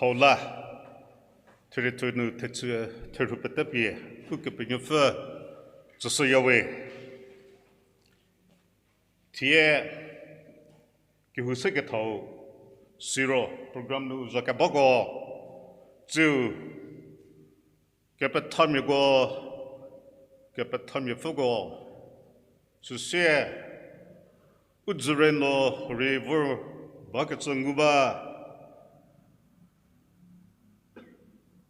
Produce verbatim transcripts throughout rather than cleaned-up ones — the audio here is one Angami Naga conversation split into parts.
Hau la, therie thenu thechü, therhu pete pie, Ukepenuopfü tsüshüyawe. Thie kehou se kethau siro program nu zha kebako, tsiu kepethamiako, kepethamiapfüko, süsie u dzüre no rei vor bakecü ngu ba.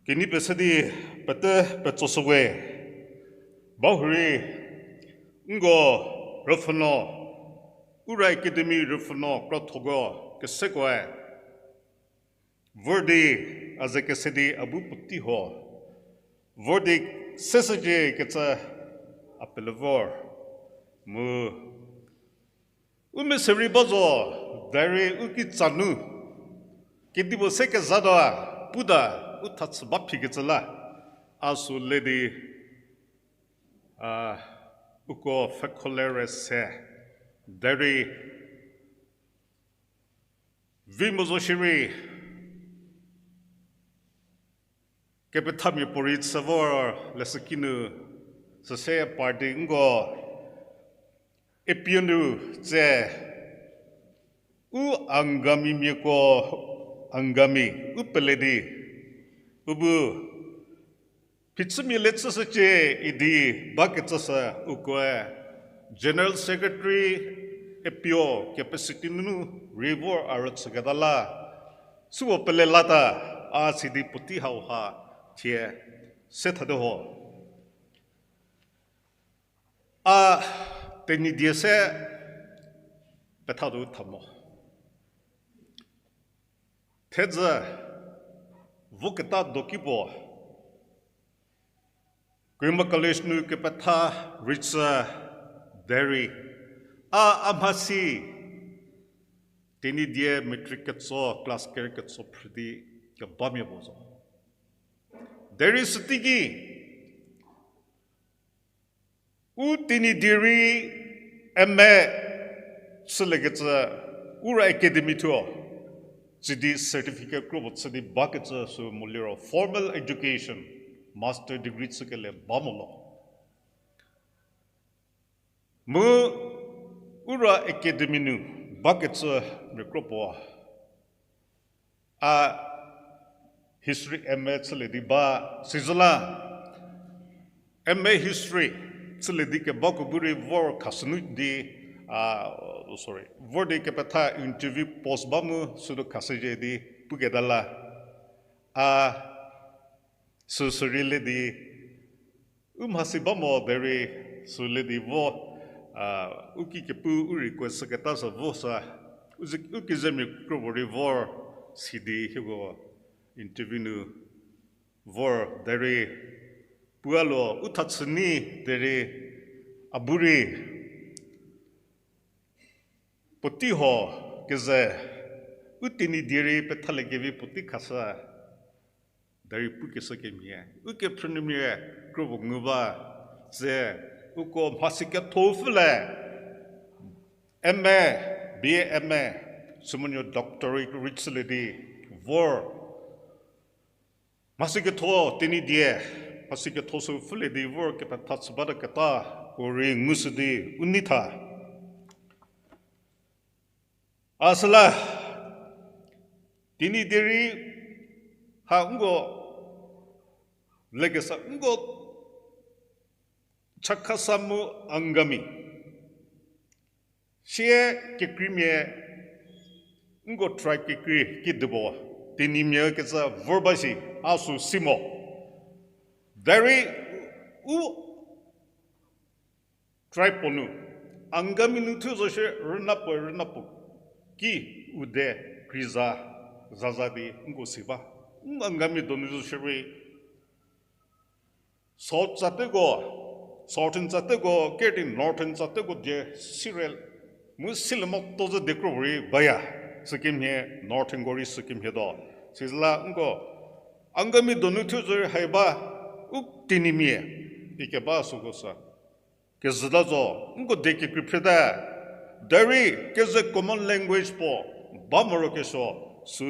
Kenei pese di pete petsoshüwe. Bahurei, nko rüpfhünuo, Ura Academy rüpfhünuo krothoko kesekoe vor di, a ze kese di a bu puotei huo vor di seshücie kecü a pele vor. Mu u mese rei ba zo, derei u kitsa nu kedipuo se kezata, puta, u thachü ba phikecü la, a sü le di, a, uko pfhekholie re se, derei vi mo zo shierei, kepethamia puorei chü vor leshüki nu, süse party nko, APO nu tse, u Angamimiako, Angami, u pele di, u bu phichümia le chüshücie idi bakecü sü ukoe General Secretary APO capacity nunu rei vor a rüchüketa la, süko pele lata, a sidi puotei hauha thie se thate ho. A Tenyidie se pethatuo tha mo. Thedzü voketa doki puo, Kohima College nu kepetha rei chü derei, a, a mhasi Tenyidie matric ketso, class ker ketso phrü di kebamia puo zo. Derei süteiki u Tenyidie rei M A chüliekecü Ura Academy thuo, tsidi certificate kropuo chü di bakecü sü moliro formal education, master degree chükelie ba mo lo. Mu Ura Academy nu bakecü mia kropuo, a history M A chülie di ba, sizüla M A history chülie di kebako bu rei vor khashünu di, a, sorry, vor di kepetha interview post ba mu sütuo khashüzhie di puketa la, a süsü rei le di u mhasi ba mo derei sü le di vo, a, u ki kepu u request shüketa sü vo sa, u ze, u kezemia kropuo rei vor sidi hieko interview nu vor derei puo a lo u thachü nyi derei a bu rei puotei ho keze u Tenyidie rei pethaliekevi puotei khashü derei pukeshü kemhie, ukephrünuomia kropuo ngu ba, tse uko mhasi ketho pfülie, M A, B A M A, sümonuo doctorate rei chülie di vor mhasi ketho Tenyidie, mhasi ketho sü pfülie di vor kepetha chü bata keta ko rei ngushü di u nei tha. A süla Tenyidie rei ha nko lekesa nko Chakhesang mu Angami sie kekreimia nko tribe kekrei kidipuo Tenyimia kecü vor ba shi a sü si mo. Derei u tribe puo nu Angami nu thuo zo shie rüna puo rüna puo ki u de kreiza zaza di nko si ba. Angami donu zo shierei South tsateko, Southern tsateko, kedi Northern tsateko die sirei mu silie motuo zü di kro rei baya, sükemhie Northernko rei sükemhie tuo. Sizüla nko Angami donu thuo zo rei hai ba, u Tenyimia ikeba süko sü kezhüta zo, nko die kekrei phreta. Derei keze common language puo ba morokesuo sü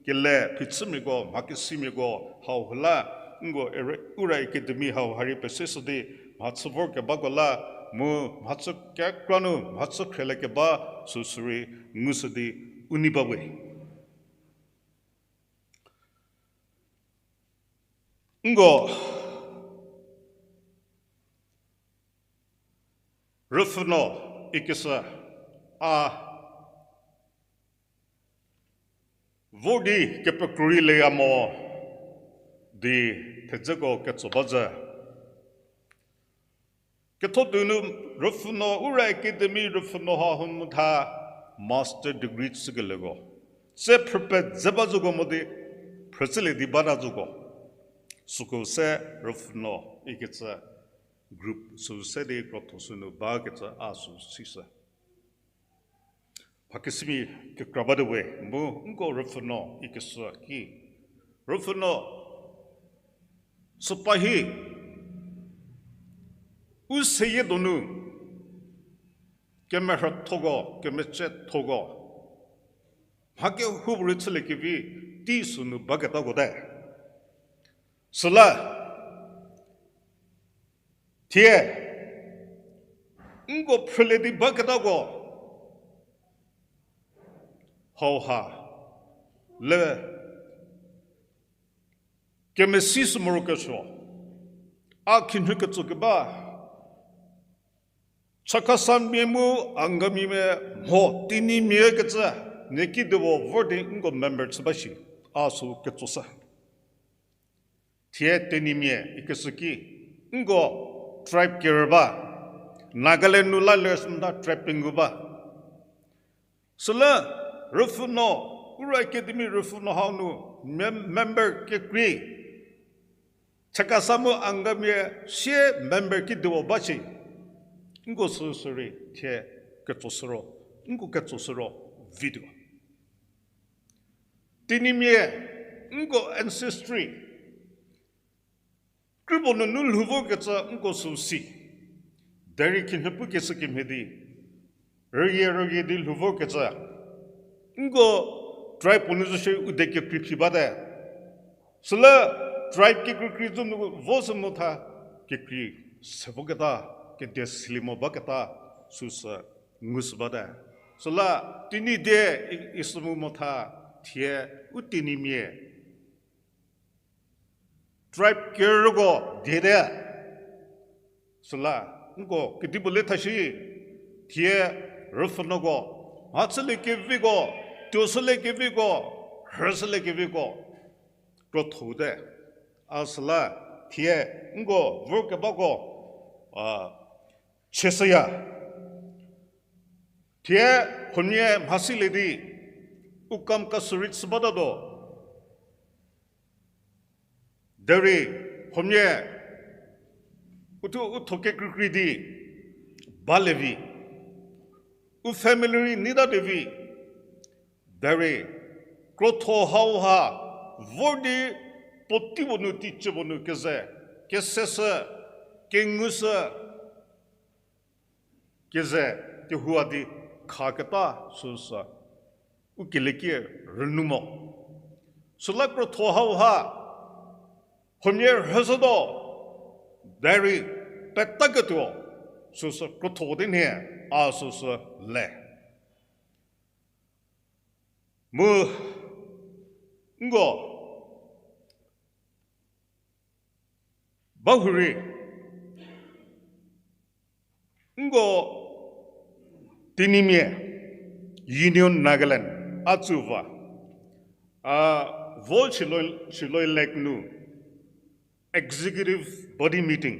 kele phichümiako, mha kesimiako hau hula, nko Ura Academy hau ha rei peseshü di mhachü vorkebako la, mu mhachü kekra nu mhachü khrieliekeba süsü rei ngushü di u nei ba we. Nko Rüpfhünuo ikeshü a vor di kepekrolie ya mo di thedzeko ketso ba zhü. Ketho tuonu Rüpfhünuo, Ura Academy Rüpfhünuo ha hau nu tha master degree chükelieko se phrüpie dze ba zhüko mo di phrüchülie di bata zhüko. Süko se Rüpfhünuo ikecü group sü se di krotho sünu bakecü a sü sishü. Mha kesimia kekra bate we, mu nko Rüpfhünuo ikeshü ki, Rüpfhünuo süpa hi u seyie donu kemerhüthoko, kemecethoko, mha kehoupuorei chüliekevi tei sünu baketako te. Süla thie nko phrülie di baketako hauha le kemesi sü morokesuo, a khinhie ketso keba, Chakhasamia mu Angamimia mho Tenyimia kecü, nie kidipuo vor di nko member chü ba shi, a sü ketsoshü. Thie Tenyimia ikeshü ki, nko tribe kerü ba, Nagaland nu la ler sümta tribe pengou ba. Süla Rüpfhünuo, Ura Academy Rüpfhünuo hau nu mem-, member kekrei, Chakhesang mu Angamimia sie member kidipuo ba shi, nko süsü rei thie ketsoshü ro, nko ketsoshü ro vituo. Tenyimia nko ancestry kreipuo nunu lhou vorkecü nko sü si. Derei khinhie pukeshü kemhie di, rüyie rüyie di lhou vorkecü, nko tribe puo nu zo shierei u die kekrei phi bate. Süla tribe kekreikrei zo nu vo sü mo tha, kekrei se voketa, kede silie mo baketa, süsü ngushü bate. Süla Tenyidie i-, isü mu mo tha, thie u Tenyimia tribe kerüko diete. Süla nko kedipuo le tha shi, thie Rüpfhünuoko, mhachüliekeviko, tuoshüliekeviko, rhüshüliekeviko krothote. A süla thie nko vorkebako a chieshüya. Thie huomia mhasilie di u kam kashürei chü batatuo. Derei huomia uthuo u tho kekreikrei di balie vi, u family rei neitatuo vi. Derei krotho hauha vor di puotei puo nu, teicie puo nu keze, keseshü, kengushü, keze, kehoua di khaketa süsü u kelekie rünyü mo. Süla krotho hauha huomia rhüshütuo, derei petaketuo süsü krotho di nhie a süsü le. Mu nko bahurei, nko Tenyimia Union Nagaland a tsüva, a, vo Shilloi, Shilloi Lake nu executive body meeting,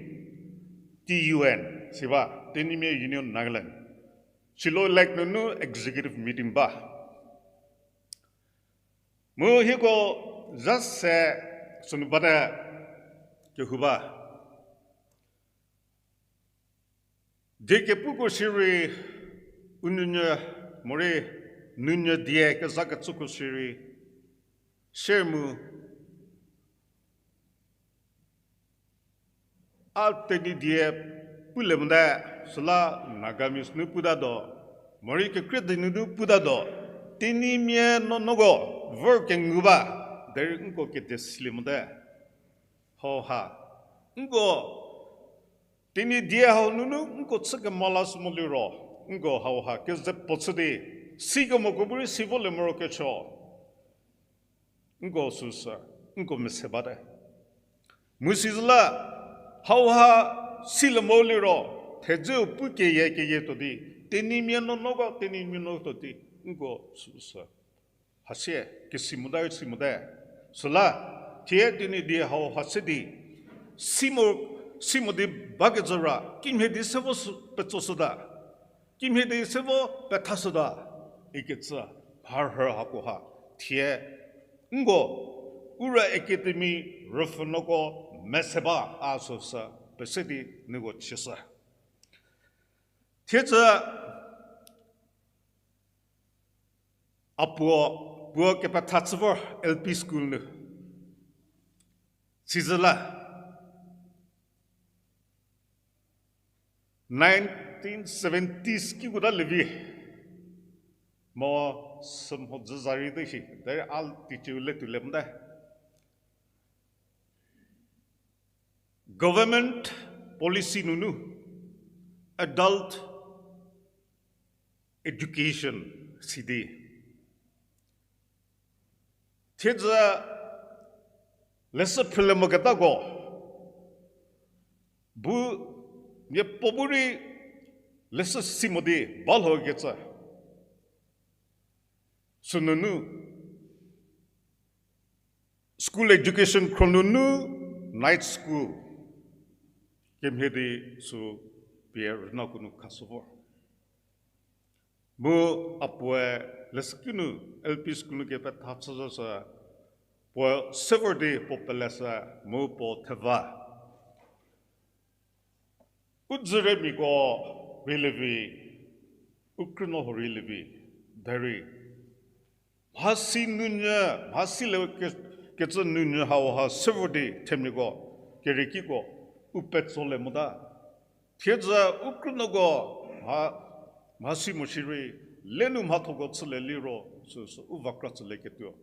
T U N, siba, Tenyimia Union Nagaland, Shilloi Lake nunu executive meeting ba. Mu hieko zha se sünu bate kehou ba. Die kepuko shierei u nunyü morei nunyü die kezakecüko shierei share mu a Tenyidie pulie mote, süla Nagamese nu putatuo, morei kekrie die nunu putatuo, Tenyimia nuonuoko vor kengu ba, derei nko kede silie mote. Hauha, nko Tenyidie hau nunu nko chü kemala sü mo liro, nko hauha keze puo chü di, sikemoko bu rei si volie morokesuo. Nko süsü, nko mese bate. Mu sizü la, hauha silie mo liro, thedzeu pu keyie keyie tuo di, Tenyimia nuonuoko, Tenyimia nuo tuo di, nko süsü hasie kesi mota rei si mote. Süla, thie Tenyidie hau ha se di, si mo, si mo di bakecü ra, kimhie di se vo sü, petso shüta. Kimhie di se vo petha shüta. Ikecü, mharhü hakoha, thie, nko, Ura Academy rüpfhünuoko mese ba a süsü, pese di nieko chieshü. Thiecü, a puo, puo kepetha chü vor L P school nu. Sizü la, nineteen seventies kikota lievi, mo sümhodzü za rei te shi, derei a teacher le tuo le mote. Government policy nunu adult education sidi, thiedzü leshü phrülie moketako bu, miapuo bu rei leshü si mo di balhokecü. Sünunu, school education khro nunu night school kemhie di sü pie rünako nu khashü vor. Mu a puoe leshüki nu L P school nu kepetha chüzhü sü, puo se vor di puo peleshü, mu puo theva. U dzüremiako rei lievi, u krünuo huo rei lievi, derei mhasi nunyü, mhasi le ke-, kecü nunyü hauha se vor di themiako, keriekiko, u petsolie mota. Thiedzü u krünuoko mha, mhasi mo shierei, le nu mhathoko chülie liro, süsü u va kra chülieketuo.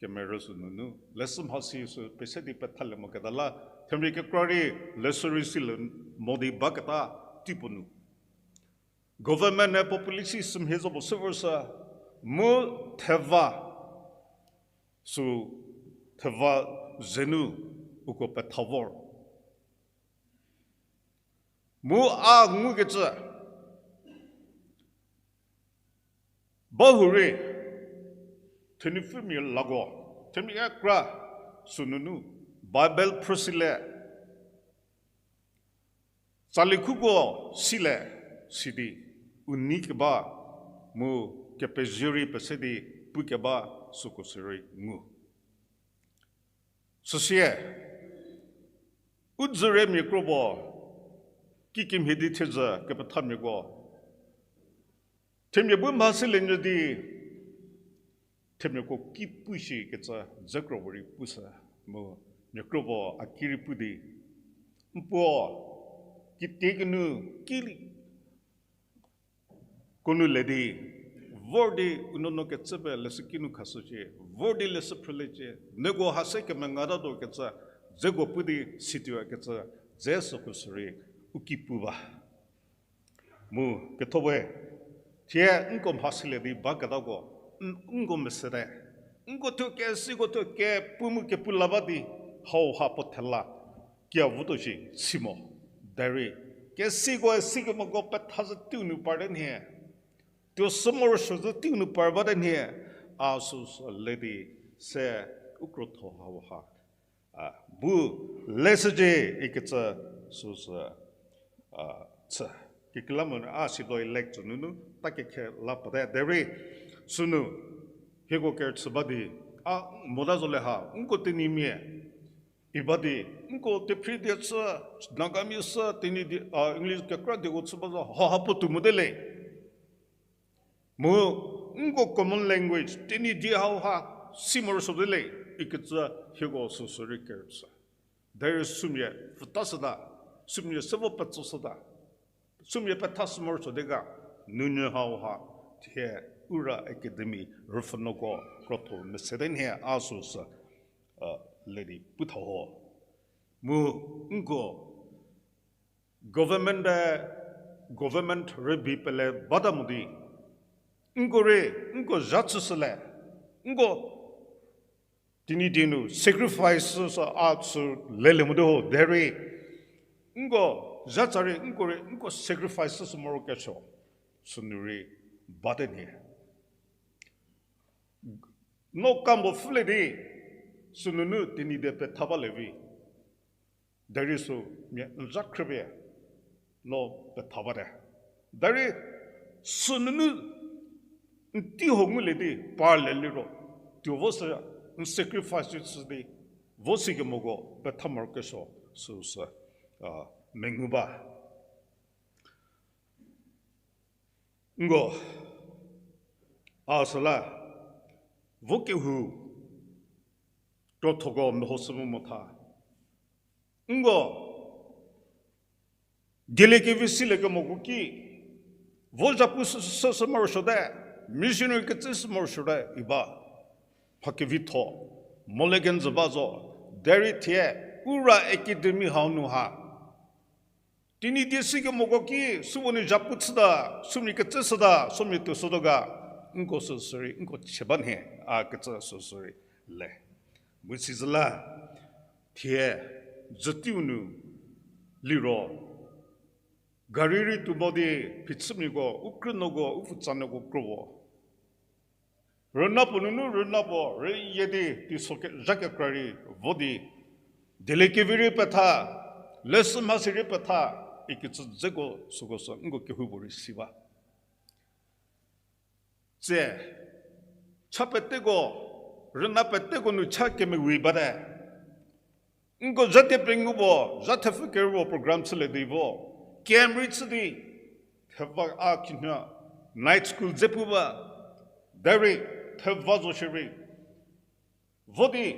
Kemerü sünunu, leshü mhasi sü pese di pethalie moketa la, themia kekra rei leshü rei silie mo di baketa teipuo nu. Government-e puo policy sümhie zo puo se vor sü, mu theva, sü theva zenu uko petha vor. Mu a ngukecü, bahurei, thenupfümia lako, themia kekra sünunu, Bible phrüsilie, tsali khuko silie, sidi, u nei keba, mu kepezie rei pese di pukeba süko sürei ngu. Süsie, u dzüremia kro puo, kikemhie di thiedzü kepethamiako, themia bu mhasilie nyü di, themiako ki pu shikecü dze kro puo rei pushü, mu mia kro puo a ki rei pu di, n puo, kitiekinu, ki ko nu le di, vor di u nuonuo kecü pie leshüki nu khashücie, vor di leshü phrüliecie, nieko ha se kemengata tuo kecü, dzeko pu di situo kecü, dze süko sürei u ki pu ba. Mu ketho we, thie nko mhasilie di baketako, n-, nko mesete, nko thuo kesiko thuo kepu mu kepu la ba di, hauha puo thela, kia votuo shi si mo. Derei, kesiko sikemoko petha zhü teiu nu parte nhie, tuo sü morosuo zhü teiu nu par bate nhie, a süsü le di se u krotho hauha, a, bu leshücie ikecü süsü, a, chü. Kekreilamonyü a sido elect tsü nunu ta kekhe la pate derei sünu hieko kerüchü ba di, a, mota zo le ha, nko Tenyimia i ba di, nko Tephridie chü, Nagamia chü, Tenyidie, a, English kekra dieko chü ba zo, ha ha puotou mote le. Mu nko common language Tenyidie hauha si morosuo te le, ikecü hieko süsü rei kerüchü. Derei sümia pfüta shüta, sümia se vo petso shüta, sümia petha sü morosuo te ga, nunyü hauha, thie Ura Academy rüpfhünuoko krotho mesete nhie a süsü, a, le di pu tha ho. Mu nko government, government rübei pele bata mo di, nko rei, nko zha chüshüle, nko Tenyidie nu sacrifice sü a sü lelie mote ho derei, nko zhatsa rei, nko rei, nko sacrifice sü morokesuo, sünu rei bate nhie. No kambo pfhülie di, sünunu Tenyidie petha balie vi. Derei sü mia n zha khrüpie no petha bate. Derei sünunu n tei ho ngulie di parlie liro, tuo vo sü n sacrifice chü di, vo sikemoko petha morokesuo süsü, a, mengu ba. Nko, a süla, vo kehou, krothoko mehoshü mu mo tha. Nko, dieliekevi siliekemoko ki, vo zhapu sü, sü, sü morosuote, missionary kecü sü morosuote, iba. Mha kevitho, mo le kenjü ba zo, derei thie, Ura Academy hau nu ha Tenyidie sikemoko ki, süu nu zhapu chüta, sümia kecü shüta, sümia tuo shütuo ga, nko süsü rei, nko chie ba nhie, a kecü süsü rei le. Mu sizüla, thie, zütiu nu, liro, gari rei tuo mo di, phichümiako, u krünuoko, u pfutsanuoko kropuo. Rüna puo nunu rüna puo rüyie di teiso ke, zha kekra rei vo di, dieliekevi rei petha, leshü mhasi rei petha, ikecü dzeko süko sü nko kehoupuorei si ba. Tse, cha peteko, rüna peteko nu cha kemevi bate. Nko zha die pengou puo, zha thepfü kerü puo program chülie di vo, camp rei chü di, theva a khinhie, night school dze pu ba, derei theva zo shierei vo di,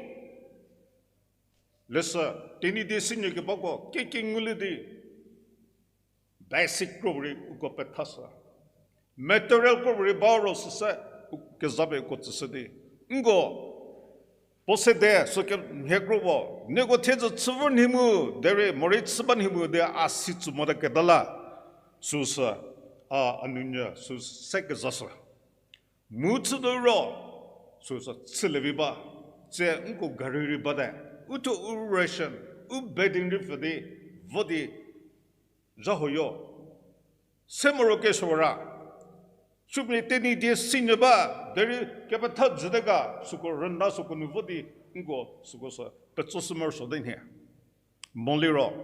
leshü, Tenyidie sinyü kebako keke ngulie di, basic kro rei uko pethashü. Material kro rei ba ro süse, u kezapie uko tsüshü di, nko puo sede sü kemhie kro puo, nieko thiedzü chü vor nhie mu, derei morei chü ba nhie mu di a si tsü mote keta la, süsü, a, a nunyü süse kezashü. Mu chütuo ro, süsü chülie vi ba, tse nko gari rei bate, uthuo u ration, u bedding rei pfü di, vo di, zha huoyo, se morokesuo ra, sümia Tenyidie sinyü ba, derei kepetha jüte ga, süko rüna süko nu vo di, nko süko sü petsoshü morosuote nhie. Moliro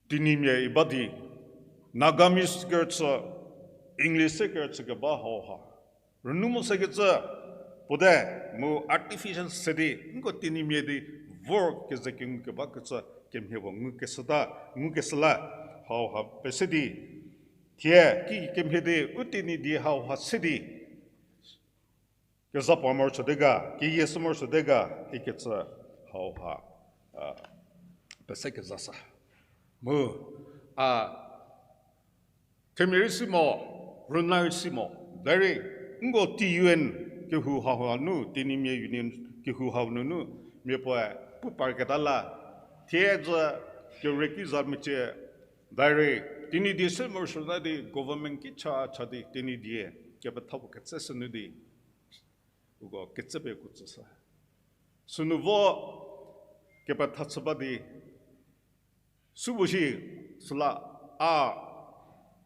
Tenyimia i ba di, Nagamese kerüchü, English se kerüchü keba hauha rünu mo sekecü puote, mu artificial se di nko Tenyimia di vor keze kengu kebakecü kemhie puo ngukeshüta, ngukeshü la hauha pese di, thie ki kemhie di u Tenyidie hauha se di keza puo morosuote ga, keyie sü morosuote ga ikecü hauha, a, pese kezashü. Mu, a, themia rei si mo, rüna rei si mo, derei nko T U N kehou hauha nu, Tenyimia Union kehou hau nunu, mia puoe pu parketa la, thiedzü kereki za mecie, derei Tenyidie se morosuota di government ki cha cha di Tenyidie kepetha puo ketse sü nu di uko ketsepie uko tsüshü. Sünu vo kepetha chü ba di, süu shi süla a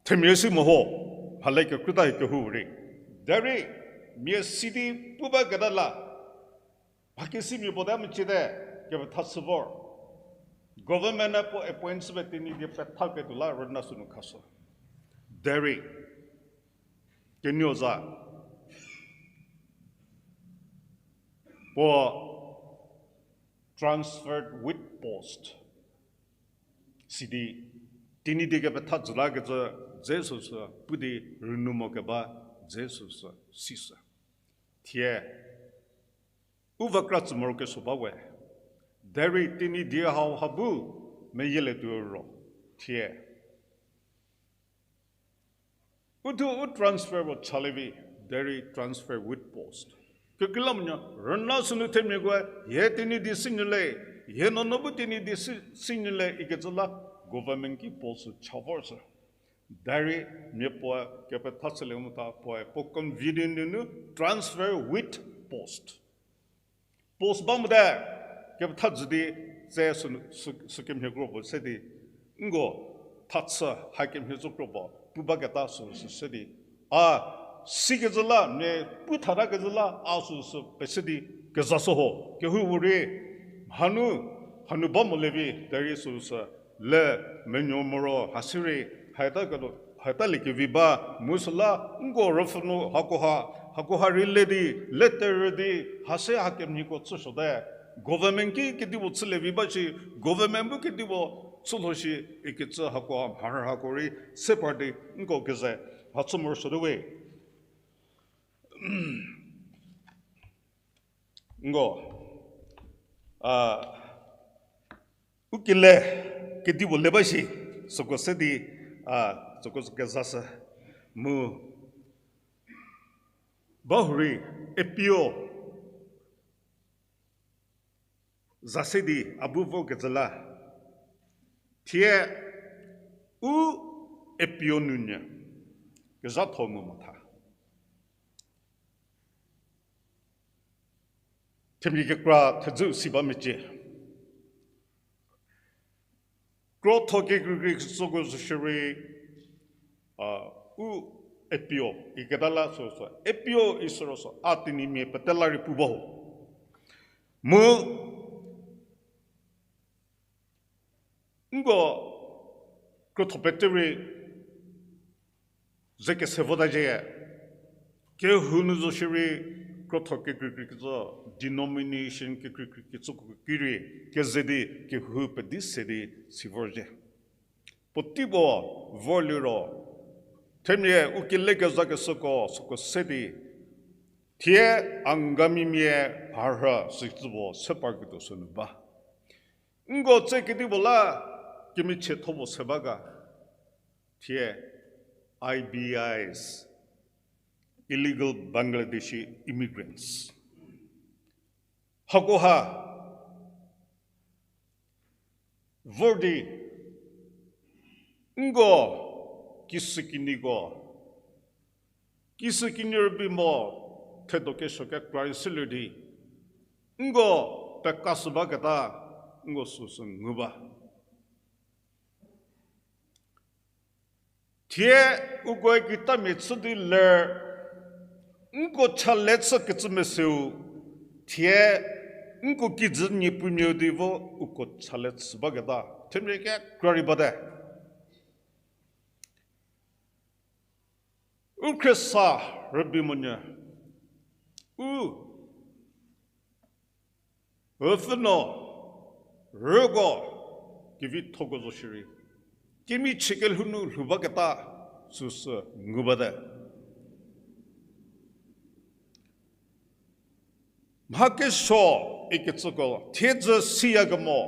themia si mo ho, hale kekrüta kehou rei, derei mia si di pu baketa la, mhakesimia puo ta meciete, kepetha chü vor. Government-e puo appoint chüpie Tenyidie pethaketuo la rüna sünu khashü. Derei kenuo za puo transferred with post sidi Tenyidie kepetha jü lakecü dze süsü pu di rünu mo keba dze süsü sishü. Thie u vakra tsü morokesuo ba we, derei Tenyidie hauha bu meyielie tuo ro, thie Uthuo u transfer puo chalie vi, derei transfer with post. Kekreilamonyü, rüna sünu themiakoe, hie Tenyidie sinyü le, hie nuonuo bu Tenyidie si, sinyü le ikecü la, government ki post sü cha vorshü. Derei mia puoe kepetha chülie mo ta puoe, puo convenient nunu transfer with post. Post ba mote, kepetha jü di, tse sü, sü, sükemhie kro puo se di, nko, thachü hakemhie zo kro puo, pu baketa süsü se di. A, sikecü la, mia pu thatakecü la, a süsü pese di, kezashü ho, kehou rei, hanu, hanu ba mo le vi, derei süsü, le, menuo moro, hasirei, haita kedo, haita liekevi ba, mu süla, nko rüpfhünu, hakoha, hakoha rei le di, letter di, hase hakemhieko chüsuote. Government ki kedipuo chülie vi ba shi, government bu kedipuo chülho shi, ikecü hakoha mharü hako rei, se par di, nko keze, ha chü morosuote we. Nko, a, u kele, kedipuo le ba shi, süko se di, a, süko sü kezashü, mu, bahurei, A P O, za se di a bu vokecü la. Thie u A P O nunyü kezhatho mu motha. Themia kekra thedzü si ba mecie. Krotho kekreikrei ketsoko zo shierei, a, u A P O iketa la süsü, A P O isü ro sü, a Tenyimia pete la rei pu ba ho. Mu, nko, krotho pete rei, ze kese vota zhie, kehou nu zo shierei, krotho kekreikrei ketsü, denomination kekreikrei ketsüko ki rei, keze di, kehou pedi se di, si vorzhie. Puotei puo, vorliro, themia u kelekezhakeshüko, süko se di, thie Angamimia mharhü sücü puo se parketuo sünu ba. Nko tse kedipuo la, kemichietho puo se ba ga. Thie I B Is, illegal Bangladeshi immigrants. Hakoha, vor di, nko, kisükinyiko, kisükinyi rübei mo, thedo kesuo kekra rei selie di, nko, pekashü baketa, nko süsü ngu ba. Thie ukoe kitamia chü di ler, nko chale chükecü meseu, thie nko kijü niepumiau di vo uko chale chü baketa, themia kekra rei bate. U khriesa rübei monyü, u Üpfhünuo, rüko, kevithoko zo shierei, kemichie kelhou nu lhou baketa, süsü ngu bate. Mha kesuo ikecüko thiedzü siyakemo,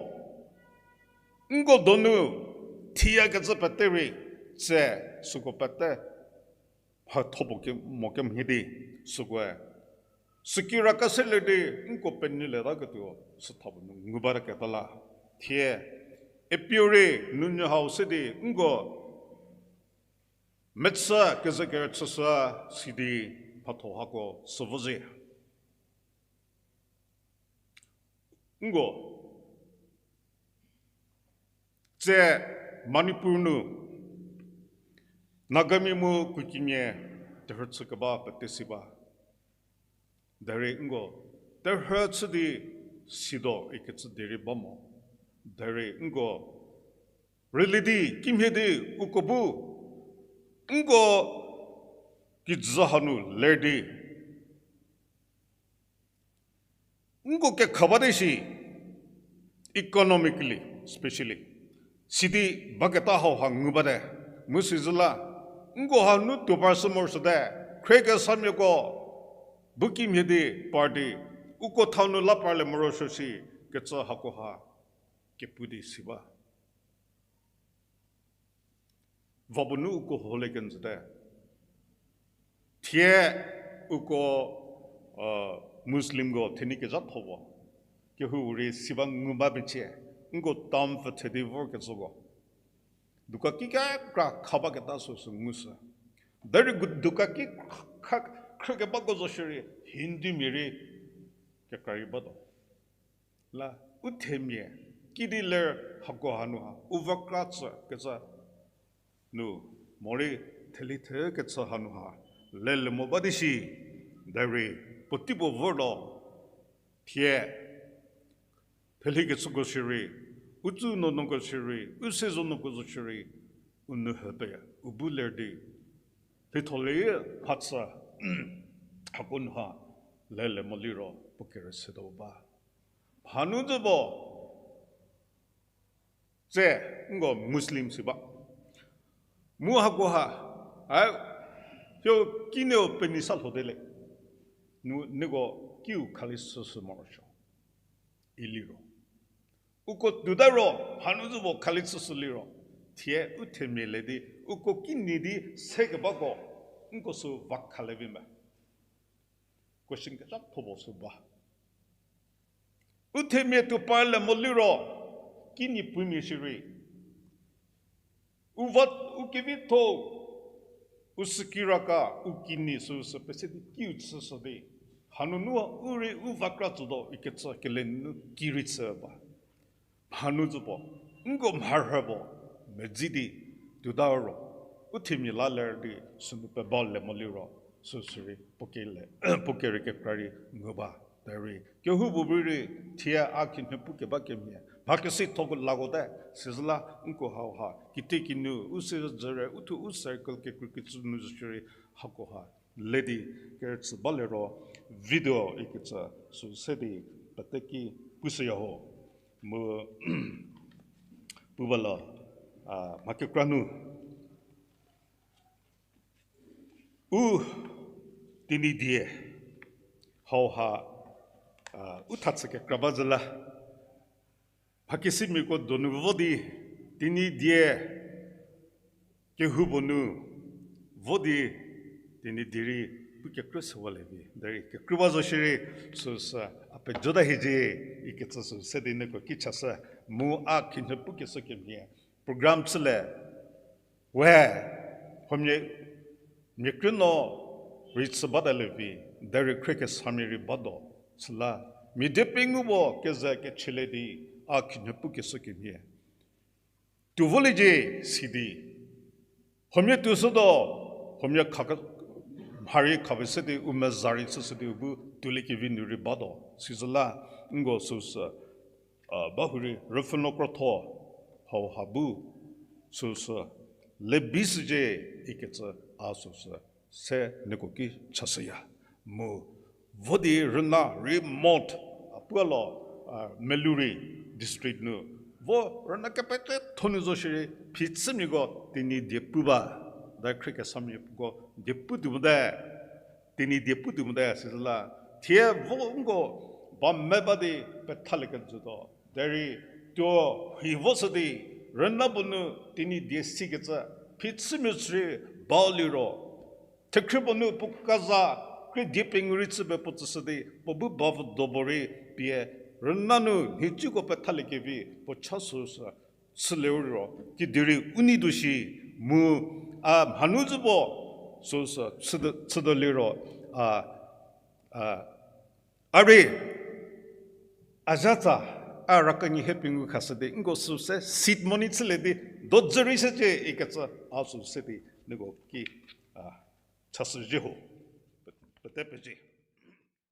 nko donu thiyakecü pete rei, tse süko pete mhatho puo ke, mo kemhie di, sükoe süki raka selie di nko penyiletaketuo sütha puo nu ngu bataketa la. Thie, APO rei nunyü hau se di nko mechü keze kerüchüshü sidi mhatho hako süvo ze. Nko, tse Manipur nu Nagamia mu Kukimia terhü chükeba pete si ba. Derei nko terhü chü di sido ikecü derei ba mo. Derei nko rüli di kimhie di uko bu nko kijü hanu ler di nko kekha bate shi, economically, specially. Sidi baketa hauha ngu bate, mu sizü la, nko hanu tuo parshü morosuote, khriekesamiako bu kimhie di party, uko thau nu la parlie morosuo shi, kecü hakoha kepu di si ba. Va puo nu uko holie kenjüte. Thie uko, Muslimko thenyi kezhatho puo kehou rei si ba ngu ba mecie, nko town pfü the di vorkecüko dukan ki kekra kha baketa süsü ngushü. Derei gu-, dukan ki kha, khrükebako zo shierei Hindumia rei kekra rei batuo. La u themia kidi ler hako hanu ha u vakra tsükecü nu morei theli thekechü hanu ha lele mo ba di shi, derei puotei puo vortuo, thie theli kechüko shierei, u tsü nuonuoko shierei, u se zonuoko zo shierei, u nu hü peya u bu ler di lhitho le mhatsü hako nu ha lele mo liro puo kerüsetuo ba. Mhanu zü puo tse, nko Muslim si ba. Mu hako ha, a, hio kinieu penyi sa lho de le. Nu, nieko kiu khali süsü morosuo. I liro, uko tuota ro, mhanu zü puo khali süsü liro, thie u themia le di uko kinyi di sekebako, nko sü va khalie vi me? Question kezhatho puo sü ba. U themia tuo par le mo liro, kinyi pumia shierei, u va, u kevitho, u sükiraka, u kinyi süsü pese di kiu chüshü di, hanunu u rei u vakra tsütuo ikecü kele nunu ki rei chü ba. Mhanu zü puo, nko mharhü puo medzi di tuota ro, u themia la ler di sünu peba le mo liro, süsü rei puo kele, puo kerei kekra rei ngu ba. Derei kehoupuorei bu rei thie a khinhie pukeba kemhie mha kesithoko lakote, sizüla nko hauha kitiekinu u se züre u thuo u circle kekreikecü nu zo shierei hako ha le di kerüchü ba liro, video ikecü sü se di pete ki pushüya ho. Mu pu ba la, a, mha kekra nu u Tenyidie hauha, a, u thachü kekra ba zü la, mhakesimiako donu vo di Tenyidie kehoupuo nu vo di Tenyidie rei pu kekrü sewalie vi derei kekrü ba zo shierei, süsü a pejota hiecie ikecü sü se di nieko ki chashü. Mu a khinhie pukeshü kemhie program chülie we, huomia mia krünuo rei chü batalie vi, derei khriekesamia rei batuo, süla mia die pengou puo keze kechelie di a khinhie pukeshü kemhie tuo voliecie si di, huomia tuoshütuo, huomia kha, mha rei kha pese di u meza rei chüshü di u bu tuoliekevi nu rei batuo, sizüla nko süsü, a, ba hurei rüpfhünuo krotho hauha bu süsü le bi shücie ikecü a süsü se nieko ki chashüya. Mu vo di rüna remote, a, puo lo, a, Meluri district nu vo rüna kepetethonu zo shierei phichümiako Tenyidie pu ba, da khriekesamia puko die pu tuo mote, Tenyidie pu tuo mote, sizüla thie vo nko ba me ba di pethalie kenjütuo derei tuo hi voshü di rüna puo nu Tenyidie sikecü phichümia chü rei ba liro, thekhrie puo nu puo kaza krie die pengou rei chü pie puo tsüshü di puo bu ba vü do puo rei pie rüna nu nhicuko pethaliekevi puo cha süsü chülie ro kidi rei u nei tuo shi. Mu a mhanu zü puo süsü chütuo, chütuo liro, a, a, a rei a zatsa a rakenie hie pengou khashü di nko süse seed money chülie di do dzü rei shücie ikecü a süse di nieko ki, a, chashüzhie ho. Pete pezie.